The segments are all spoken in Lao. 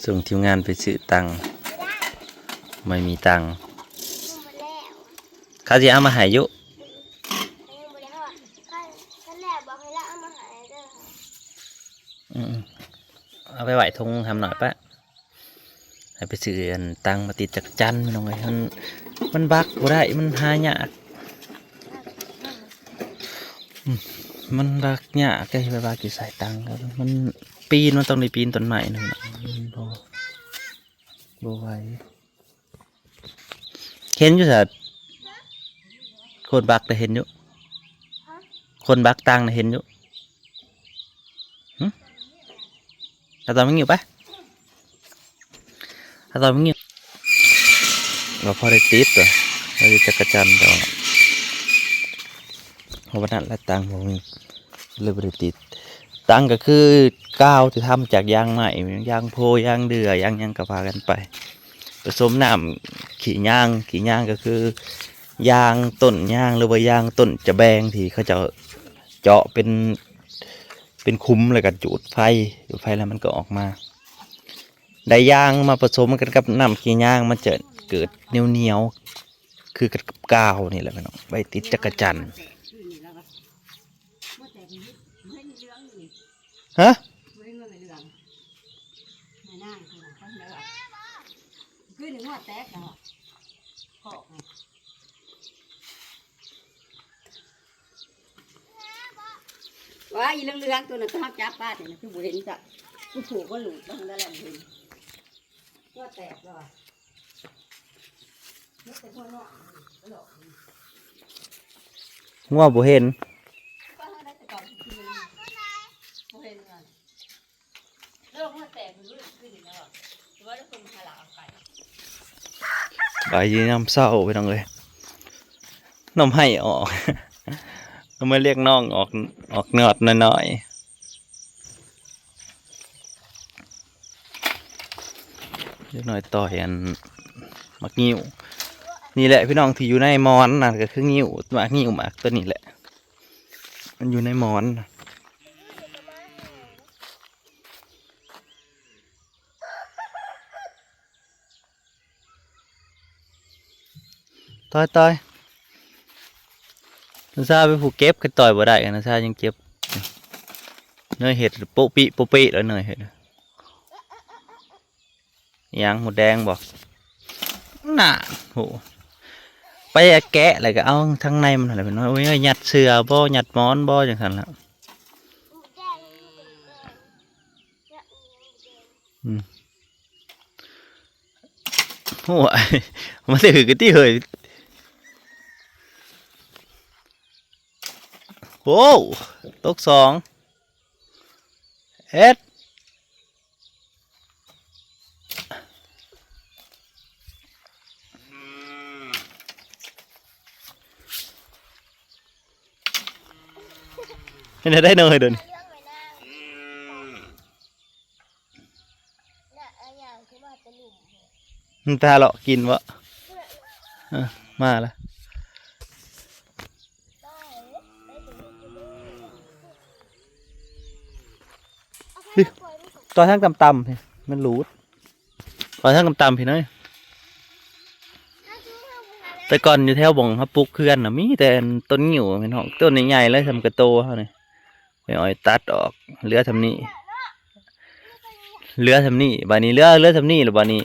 ສົ່ງທີມງານໄປຊື້ຕັງ ບໍ່ມີຕັງ ເຂົາຊິເອົາມາໃຫ້ຢູ່. ອືມ ເອົາໄປໄວ້ທົ່ງທຳໜ້ອຍປະ ໃຫ້ໄປຊື້ອັນຕັງມາຕິດຈັກກະຈັນ ພີ່ນ້ອງເອີຍ. ມັນ ມັນບັກບໍ່ໄດ້ ມັນຫາຍາກ ອືມ ມັນບັກຍາກເດ້ ໄປບັກຢູ່ໃສ່ຕັງ ມັນປີນ ມັນຕ້ອງໄດ້ປີນຕົ້ນໄມ້ນະ ພີ່ນ້ອງ ມັນບໍ່ ບໍ່ໄຫວ. ເຫັນຢູ່ໃສ? ຄົນບັກນະເຫັນຢູ່? ຄົນບັກຕັງນະເຫັນຢູ່? ຫຶ? ເອົາຕອນມັນງິ້ວໄປ ເອົາຕອນມັນງິ້ວ ວ່າພໍໄດ້ຕິດຕົວະ ໄດ້ຈັກກະຈັນ ແຕ່ວ່າ ເພາະວ່ານັ້ນລະ ຕັງບໍ່ມີ ເລີຍບໍ່ໄດ້ຕິດ. ຕັງກໍຄືກາວທີ່ທຳຈາກຢາງໄມ້ ຢາງໂພ ຢາງເດື່ອ ຢາງຫຍັງກໍວ່າກັນໄປ ປະສົມນ້ຳຂີ້ຍາງ ຂີ້ຍາງກໍຄືຢາງຕົ້ນຍາງ ຫຼືວ່າຢາງຕົ້ນຈະແບງ ທີ່ເຂົາເຈົ້າເຈາະເປັນ ເປັນຂຸມ ແລ້ວກໍຈູດໄຟ ຈູດໄຟແລ້ວມັນກໍອອກມາ ໄດ້ຢາງມາປະສົມກັນກັບນ້ຳຂີ້ຍາງ ມັນຈະເກີດໜຽວໆ ຄືກັບກາວນີ້ແຫຼະພີ່ນ້ອງ ໄວ້ຕິດຈັກກະຈັນ. ຮະ? ວ່າອີເຫຼືອງໆ ຕົວນັ້ນ ເຮົາຈັບປາດນີ້ ຄືບໍ່ເຫັນຊະ ກູຜູກມັນຫຼູດ ມັນໄດ້ແລ້ວບໍ່ເຫັນ ຕົວແຕກແລ້ວວ່າ ງົວບໍ່ເຫັນ ໄປຍາມເຊົ້າ ພີ່ນ້ອງເອີຍ ນ້ອງໄຫ້ອອກ ເອົາມາລຽກນ້ອງອອກ ອອກຍອດນ້ອຍໆ. ເດັກນ້ອຍຕ່ອຍອັນໝາກງິ້ວ ນີ້ແຫຼະພີ່ນ້ອງ ທີ່ຢູ່ໃນໝອນນະ ກໍຄືງິ້ວ ໝາກງິ້ວ ໝາກຕົວນີ້ແຫຼະ ມັນຢູ່ໃນໝອນນະ. ຕ່ອຍ ຕ່ອຍ ນາຊາເປັນຜູ້ເກັບ ຄັນຕ່ອຍບໍ່ໄດ້ ນາຊາຍັງເຈັບ ເນີຍເຮັດໂປະປິໂປະປິແລ້ວ ເນີຍເຮັດ ອີຫຍັງ ໝົດແດງບໍ່? ໜ້າ ໂຫ ໄປແກະແລ້ວກໍເອົາທາງໃນມັນຫັ້ນແຫຼະ ເພິ່ນວ່າ ໂອ້ຍ ຍັດເສື້ອບໍ່ ຍັດໝອນບໍ່ ຈັ່ງຊັ້ນລະ ອືມ. ໂອ້ຍ ມາຖືກກັນຕິເຮີ້ຍ ໂອ້ ຕົກສອງ ເອັດ ເຮັດແນວໃດເນາະເຮີ້ຍ ໂດນ ມັນໄປຫາເລາະກິນບໍ່? ເອີ ມາລະ ຕໍ່ທາງຕ່ຳໆ ມັນຫຼູດ ຕໍ່ທາງຕ່ຳໆ ພີ່ນ້ອຍ. ແຕ່ກ່ອນຢູ່ແຖວບ່ອນເຮົາປຸກເຮືອນນະ ມີແຕ່ຕົ້ນງິ້ວ ແມ່ນຮອກ ຕົ້ນໃຫຍ່ໆ ເລີຍ ສ່ຳກະໂຕເຮົານີ້ ໄປອ້ອຍຕັດອອກ ເຫຼືອສ່ຳນີ້ ເຫຼືອສ່ຳນີ້ ບາດນີ້ເຫຼືອ ເຫຼືອສ່ຳນີ້ ແລ້ວບາດນີ້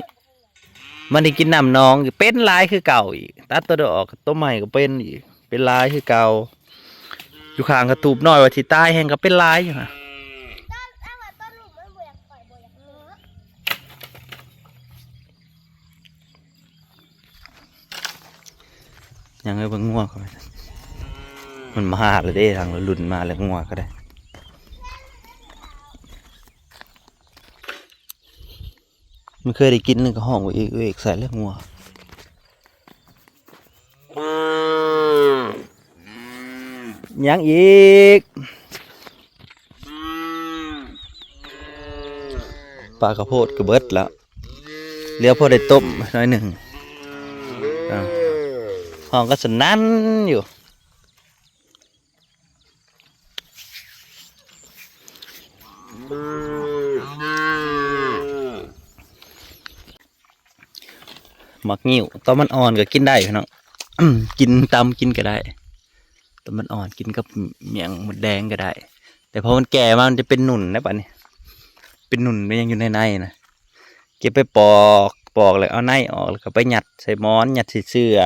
ມັນໄດ້ກິນນ້ຳໜອງ ເປັນຫຼາຍຄືເກົ່າອີກ ຕັດຕົວໃດອອກ ຕົວໃໝ່ກໍເປັນອີກ ເປັນຫຼາຍຄືເກົ່າ ຢູ່ຂ້າງກະຕູບນ້ອຍ ວ່າຊິຕາຍແຮງກໍເປັນຫຼາຍຢູ່ຫັ້ນ. ຍັງເອີຍ ເບິ່ງງົວເຂົາ ມັນມາແລ້ວເດ້ ທາງລຸ້ນມາແລ້ວ ງົວກໍໄດ້ ມັນເຄີຍໄດ້ກິນ ມັນກໍຮ້ອງເອກໆ ໃສ່ແລ້ວງົວ. ຍັງອີກ ປາກະໂພດກໍເບິດແລ້ວ ເຫຼືອພໍໄດ້ຕົ້ມໜ້ອຍໜຶ່ງ ຮ້ອງກໍສະໜັ່ນຢູ່. ໝາກງິ້ວ ຕອນມັນອ່ອນກໍກິນໄດ້ພີ່ນ້ອງ ກິນຕຳກິນກໍໄດ້ ຕອນມັນອ່ອນກິນກັບໝ້ຽງມົດແດງກໍໄດ້ ແຕ່ພໍມັນແກ່ມາມັນຈະເປັນໜຸ່ນແລ້ວບັດນີ້ ເປັນໜຸ່ນ ເປັນຫຍັງຢູ່ໃນໃນນະ ເກັບໄປປອກ ປອກແລ້ວເອົາໃນອອກ ແລ້ວກໍໄປຍັດໃສ່ໝອນ ຍັດໃສ່ເສື່ອ.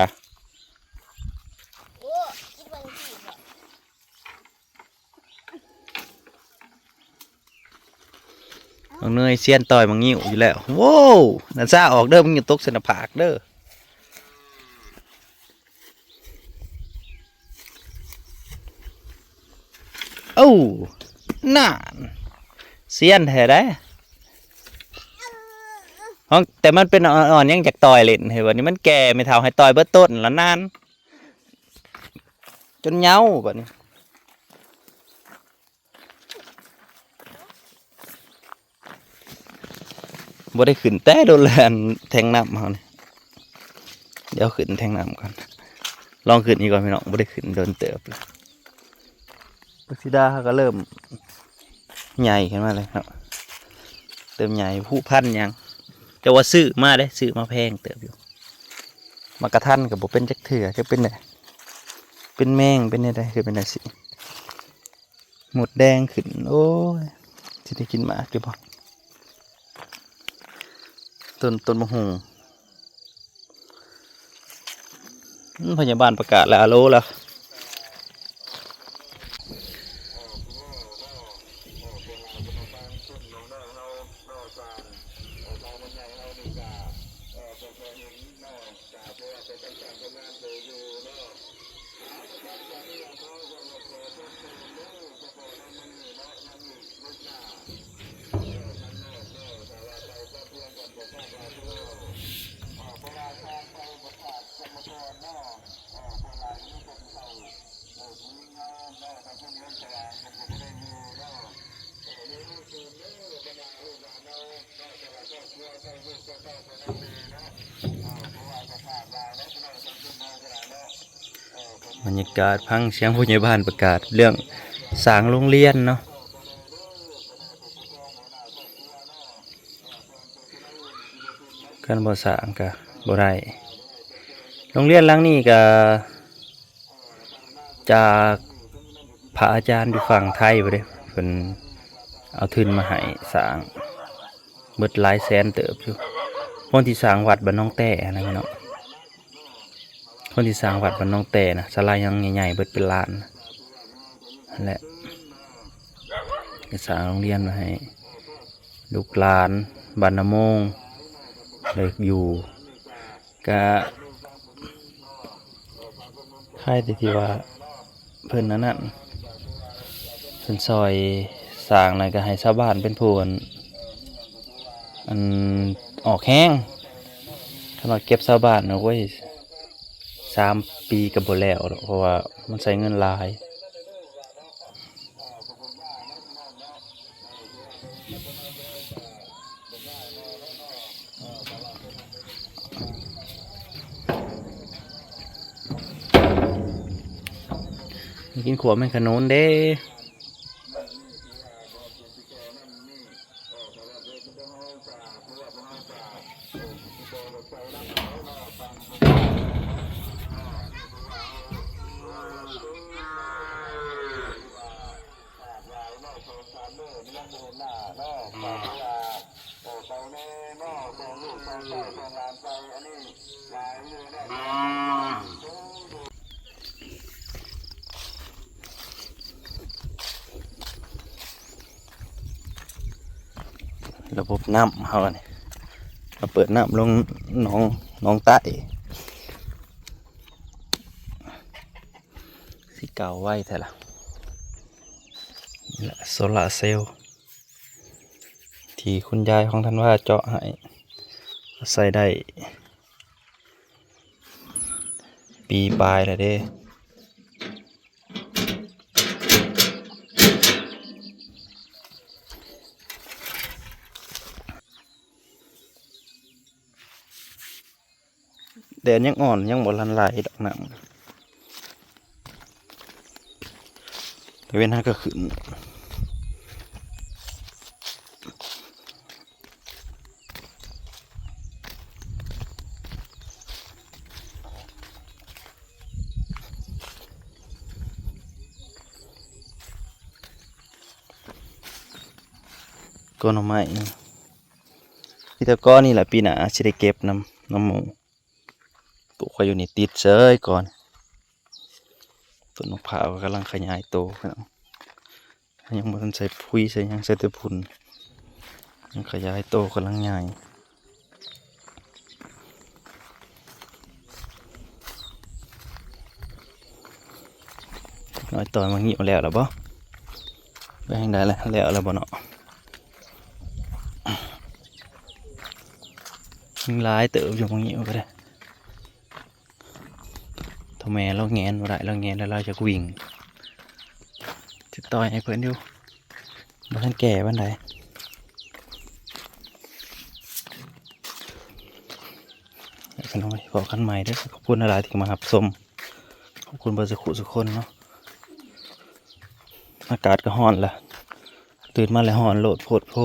ນ້ອງເນີຍຊຽນຕ່ອຍໝາກງິ້ວຢູ່ແລ້ວ. ໂວ້ວ! ນາຊາອອກເດີ ໝາກງິ້ວຕົກໃສ່ໜ້າຜາກເດີ. ໂອ້! ນັ້ນ! ຊຽນແທ້ໃດ໋. ຂອງ ແຕ່ມັນເປັນອ່ອນໆ ຍັງຢາກຕ່ອຍຫຼິ້ນ. ເຫັນບໍ່ນີ້ ມັນແກ່ ແມ່ເຖົ້າໃຫ້ຕ່ອຍເບິດຕົ້ນລະນັ້ນ. ຈົນເຍົາບັດນີ້ ບໍ່ໄດ້ຂຶ້ນແຕ່ດົນແລ້ວ ອັນແທງນ້ຳເຮົານີ້ ດຽວຂຶ້ນແທງນ້ຳກ່ອນ ລອງຂຶ້ນອີກກ່ອນພີ່ນ້ອງ ບໍ່ໄດ້ຂຶ້ນດົນເຕີບແລ້ວ ບັກຊີດາເຮົາກໍເລີ່ມ ໃຫຍ່ຂຶ້ນມາແລ້ວເນາະ ເລີ່ມໃຫຍ່ ຜຸພັນຫຍັງ ແຕ່ວ່າຊື້ມາເດ້ ຊື້ມາແພງເຕີບຢູ່ ໝາກກະທັນກໍບໍ່ເປັນຈັກເທື່ອ ຈັກເປັນໃດ ເປັນແມງ ເປັນແນວໃດ ຄືເປັນຈັ່ງຊີ້ ມົດແດງຂຶ້ນ ໂອ້ຍ ຊິໄດ້ກິນໝາກຢູ່ບໍ່ ຕົ້ນ ຕົ້ນບັກຫຸ່ງ. ອືມ ພະຍາບານປະກາດແລ້ວ ອາໂລແລ້ວ. ບັນຍາກາດຟັງສຽງຜູ້ໃຫຍ່ບ້ານປະກາດເລື່ອງສ້າງໂຮງຮຽນເນາະ. ຄັນບໍ່ສ້າງກະບໍ່ໄດ້. ໂຮງຮຽນຫຼັງນີ້ກະຈາກພະອາຈານຢູ່ຝັ່ງໄທພຸ້ນເດ້ ເພິ່ນເອົາທຶນມາໃຫ້ສ້າງ ເບິດຫຼາຍແສນເຕີບຢູ່. ຄົນທີ່ສ້າງວັດບ້ານໜອງແຕ້ຫັ້ນນະພີ່ນ້ອງ ຄົນທີ່ສ້າງວັດບ້ານໜອງແຕ້ນະ ສາລາຫຍັງໃຫຍ່ໆ ເບິດເປັນລ້ານຫັ້ນແຫຼະ ກໍສ້າງໂຮງຮຽນມາໃຫ້ ລູກຫຼານບ້ານນາໂມງໄດ້ຢູ່ ກະໃຄແຕ່ທີ່ວ່າເພິ່ນອັນນັ້ນ ເພິ່ນຊ່ອຍສ້າງ ແລ້ວກະໃຫ້ຊາວບ້ານເປັນຜູ້ອັນ ອັນອອກແຮງ. ຄັນວ່າເກັບຊາວບ້ານນະ ໂອ້ຍ ສາມປີກໍບໍ່ແລ້ວດອກ ເພາະວ່າມັນໃຊ້ເງິນຫຼາຍ. ກິນຂົ້ວແມງຂະໜູນເດ້. ລະບົບນ້ຳເຮົານີ້ ມາເປີດນ້ຳລົງໜອງ ໜອງໃຕ້ ຊິເກົ່າໄວແທ້ລະ. ນີ້ລະໂຊລາເຊວ ທີ່ຄຸນຍາຍຂອງທັນວາເຈາະໃຫ້ ໃຊ້ໄດ້ປີປາຍແລ້ວເດ້. ແດດຍັງອ່ອນ ຍັງບໍ່ທັນໄຫຼດອກນ້ຳ ຕາເວັນຫາກໍຂຶ້ນ. ต้นหน่อไม้ มีแต่กอนี่แหละ ปีหน้าสิได้เก็บนำ นำหมู่ ปลูกไว้อยู่นี่ติดเสยก่อน ต้นมะพร้าวก็กำลังขยายโตพี่น้อง ยังบ่ทันใส่ปุ๋ยใส่หยัง ใส่แต่ฝุ่น ยังขยายโต กำลังใหญ่ น้อยต่อยมางิ้วแล้วล่ะบ่ ไปทางใดแล้ว แล้วแล้วบ่เนาะ ยังหลายเติบอยู่มางิ้วก็ได้ ถ้าแม่เราแงนบ่ได้ เราแงนแล้วเราจะวิ่ง สิต่อยให้เพิ่นอยู่ บ่ทันแก่ปานใด ขอกันใหม่เด้อ ขอบคุณหลายๆที่มารับชม ขอบคุณเบิดสุขุสุคนเนาะ อากาศก็ร้อนละ ตื่นมาแล้วร้อนโลดโพดโพ